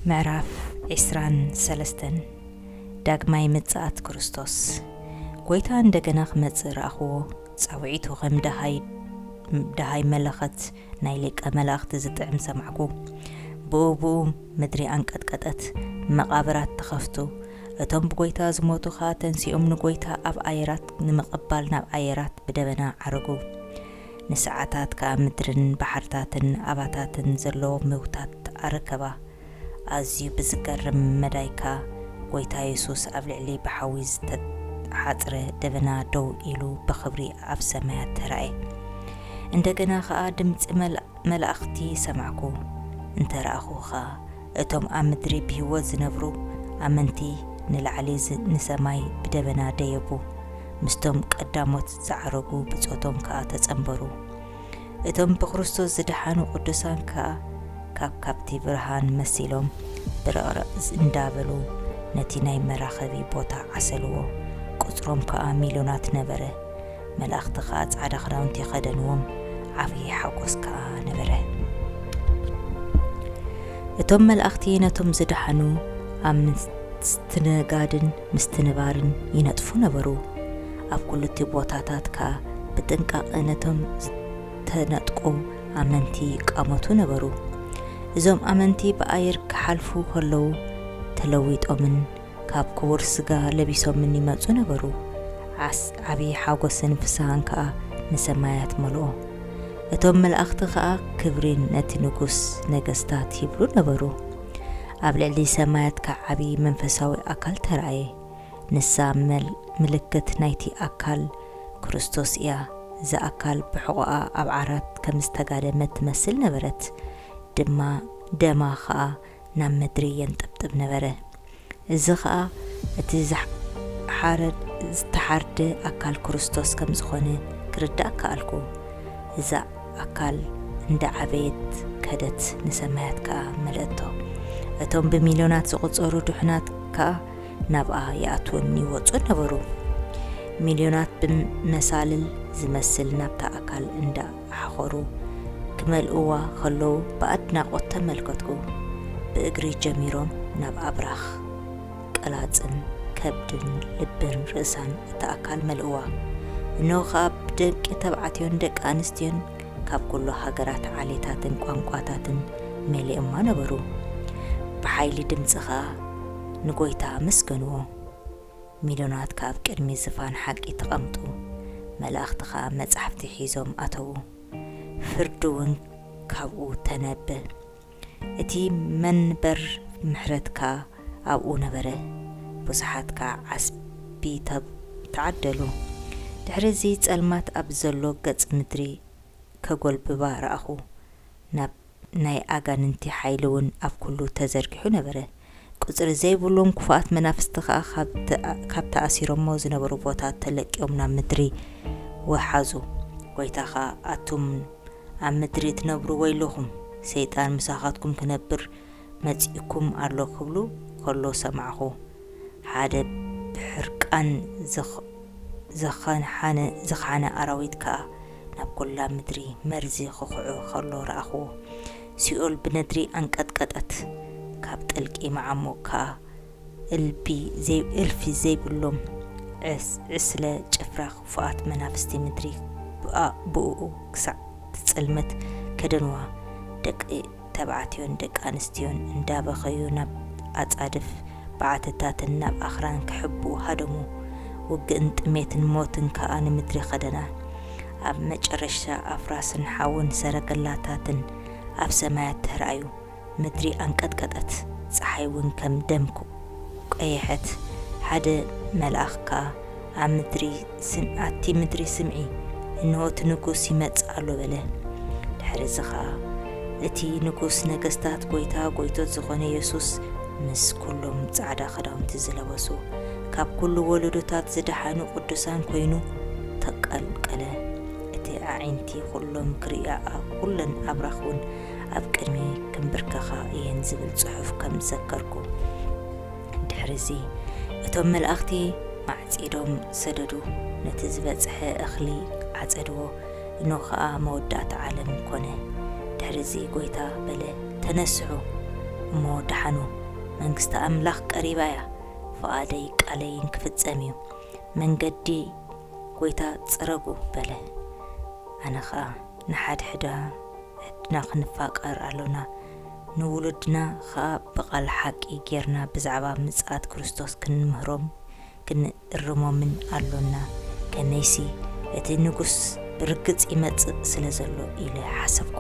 ምዕራፍ ዕስራን ሰለስተን። ዳግማይ ምጽኣት ክርስቶስ። ጐይታ እንደገና ክመጽእ ረኣኽዎ። ጻውዒቱ ከም ደሃይ፣ ደሃይ መለኸት ናይ ሊቀ መላእኽቲ ዝጥዕም ሰማዕኩ። ብኡ ብኡ ምድሪ ኣንቀጥቀጠት፣ መቓብራት ተኸፍቱ። እቶም ብጐይታ ዝሞቱ ኸኣ ተንሲኦም ንጐይታ ኣብ ኣየራት ንምቕባል ናብ ኣየራት ብደበና ዓረጉ። ንሰዓታት ከኣ ምድርን ባሕርታትን ኣባታትን ዘለዎ ምውታት ኣረከባ። ኣዝዩ ብዝገርም መዳይ ከኣ ጐይታ የሱስ ኣብ ልዕሊ ብሓዊ ዝተሓጽረ ደበና ደው ኢሉ ብኽብሪ ኣብ ሰማያት ተራእየ። እንደገና ኸኣ ድምጺ መላ-፣ መላእኽቲ ሰማዕኩ። እንተ ረኣኹ ኸኣ እቶም ኣብ ምድሪ ብህይወት ዝነብሩ ኣመንቲ ንላዕሊ ዝ-፣ ንሰማይ ብደበና ደየቡ። ምስቶም ቀዳሞት ዝዓረጉ ብጾቶም ከኣ ተጸንበሩ። እቶም ብክርስቶስ ዝደሓኑ ቅዱሳን ከኣ ካብ ካብቲ ብርሃን መሲሎም ብርቕርቕ እንዳበሉ ነቲ ናይ መራኸቢ ቦታ ዓሰልዎ። ቁጽሮም ከኣ ሚልዮናት ነበረ። መላእኽቲ ኸኣ ጻዕዳ ክዳውንቲ ኸደንዎም፣ ዓብዪ ሓጎስ ከኣ ነበረ። እቶም መላእኽቲ ነቶም ዝደሓኑ ኣብ ምስትንጋድን ምስትንባርን ይነጥፉ ነበሩ። ኣብ ኩሉ እቲ ቦታታት ከኣ ብጥንቃቐ ነቶም ዝተነጥቁ ኣመንቲ ይቃመቱ ነበሩ። እዞም ኣመንቲ ብኣየር ክሓልፉ ከለዉ ተለዊጦምን ካብ ክቡር ስጋ ለቢሶምን ይመጹ ነበሩ። ዓስ-፣ ዓቢ ሓጎስን ፍስሃን ከኣ ንሰማያት መልኦ። እቶም መላእኽቲ ከኣ ክብሪ ነቲ ንጉስ ነገስታት ይብሉ ነበሩ። ኣብ ልዕሊ ሰማያት ከኣ ዓቢ መንፈሳዊ ኣካል ተራእየ። ንሳ መል-፣ ምልክት ናይቲ ኣካል ክርስቶስ እያ። እዛ ኣካል ብሕቖኣ ኣብ ዓራት ከም ዝተጋደመት ትመስል ነበረት፣ ድማ ደማ ኸኣ ናብ ምድሪ የንጠብጥብ ነበረ። እዚ ኸኣ እቲ ዝሓረ-፣ ዝተሓርደ ኣካል ክርስቶስ ከም ዝኾነ ክርዳእ ከኣልኩ። እዛ ኣካል እንዳ ዓበየት ከደት፣ ንሰማያት ከኣ መለእቶ። እቶም ብሚልዮናት ዝቑጸሩ ድሑናት ከኣ ናብኣ ይኣትዉን ይወጹን ነበሩ። ሚልዮናት ብመሳልል ዝመስል ናብታ ኣካል እንዳ ሓኾሩ ክመልእዋ ከለዉ ብኣድናቖት ተመልከትኩ። ብእግሪ ጀሚሮም ናብ ኣብራኽ፣ ቀላጽን ከብድን ልብን ርእሳን እታ ኣካል መልእዋ። እንሆ ኸኣ ብደቂ ተባዕትዮን ደቂ ኣንስትዮን ካብ ኩሉ ሃገራት፣ ዓሌታትን ቋንቋታትን መሊኦማ ነበሩ። ብሓይሊ ድምጺ ኸኣ ንጐይታ ኣመስገንዎ። ሚልዮናት ከኣ ኣብ ቅድሚ ዝፋን ሓቂ ተቐምጡ። መላእኽቲ ኸኣ መጻሕፍቲ ሒዞም ኣተዉ። ፍርዲ እውን ካብኡ ተነበ። እቲ መንበር ምሕረት ከኣ ኣብኡ ነበረ። ብዙሓት ከኣ ዓስቢ ተብ-፣ ተዓደሉ። ድሕሪ እዚ ጸልማት ኣብ ዘሎ ገጽ ምድሪ ከጎልብባ ረኣኹ። ናብ ናይ ኣጋንንቲ ሓይሊ እውን ኣብ ኩሉ ተዘርጊሑ ነበረ። ቁጽሪ ዘይብሎም ክፉኣት መናፍስቲ ኸኣ ካብ ተ-፣ ካብ ተኣሲሮሞ ዝነበሩ ቦታ ተለቂዮም ናብ ምድሪ ወሓዙ። ጐይታ ኸኣ፣ ኣቱም ኣብ ምድሪ ትነብሩ ወይለኹም፣ ሰይጣን ምሳኻትኩም ክነብር መጺኡኩም ኣሎ ክብሉ ከሎ ሰማዕኹ። ሓደ ብሕርቃን ዝኽ-፣ ዝኸሓነ፣ ዝኸሓነ ኣራዊት ከኣ ናብ ጐላ ምድሪ መርዚ ክኹዑ ከሎ ረኣኽዎ። ሲኦል ብነድሪ ኣንቀጥቀጠት። ካብ ጥልቂ መዓሙቕ ከኣ እልቢ ዘይ-፣ እልፊ ዘይብሎም ዕስ-፣ ዕስለ ጭፍራ ክፉኣት መናፍስቲ ምድሪ ብኣ-፣ ብእኡ ክሳዕ ትጽልምት ከደንዋ። ደቂ ተባዕትዮን ደቂ ኣንስትዮን እንዳበኸዩ ናብ ኣጻድፍ በዓትታትን ናብ ኣኽራን ክሕብኡ ሃደሙ። ውግእን ጥሜትን ሞትን ከኣ ንምድሪ ከደና። ኣብ መጨረሽታ ኣፍራስን ሓውን ሰረገላታትን ኣብ ሰማያት ተራእዩ። ምድሪ ኣንቀጥቀጠት፣ ጸሓይ እውን ከም ደም ክ-፣ ቀይሐት። ሓደ መልኣኽ ከኣ ኣብ ምድሪ ስም-፣ ኣቲ ምድሪ ስምዒ፣ እንሆ እቲ ንጉስ ይመጽእ ኣሎ በለ። ድሕሪ እዚ ኸኣ እቲ ንጉስ ነገስታት፣ ጐይታ ጐይቶት ዝኾነ የሱስ ምስ ኩሎም ጻዕዳ ክዳውንቲ ዝለበሱ ካብ ኩሉ ወለዶታት ዝደሓኑ ቅዱሳን ኮይኑ ተቐልቀለ። እቲ ኣዒንቲ ኩሎም ክርእያ፣ ኩለን ኣብራኽ እውን ኣብ ቅድሚ ክንብርከኻ እየን ዝብል ጽሑፍ ከም ዝዘከርኩ። ድሕሪ እዚ እቶም መላእኽቲ ማዕጺዶም ሰደዱ፣ ነቲ ዝበጽሐ እኽሊ ዓጸድዎ፣ እንሆ ኸኣ መወዳእታ ዓለም ኮነ። ድሕሪ እዚ ጐይታ በለ፣ ተነስሑ፣ እሞ ደሓኑ፣ መንግስቲ ኣምላኽ ቀሪባ እያ፣ ፍቓደይ ቃለይን ክፍጸም እዩ፣ መንገዲ ጎይታ ጽረጉ በለ። ኣነ ኸኣ ንሓድሕዳ ዕድና ክንፋቀር ኣሎና፣ ንውሉድና ኸኣ ብቓል ሓቂ ጌርና ብዛዕባ ምጽኣት ክርስቶስ ክንምህሮም ክንእርሞምን ኣሎና። ከመይሲ እቲ ንጉስ ብርግጽ ይመጽእ ስለ ዘሎ ኢለ ሓሰብኩ።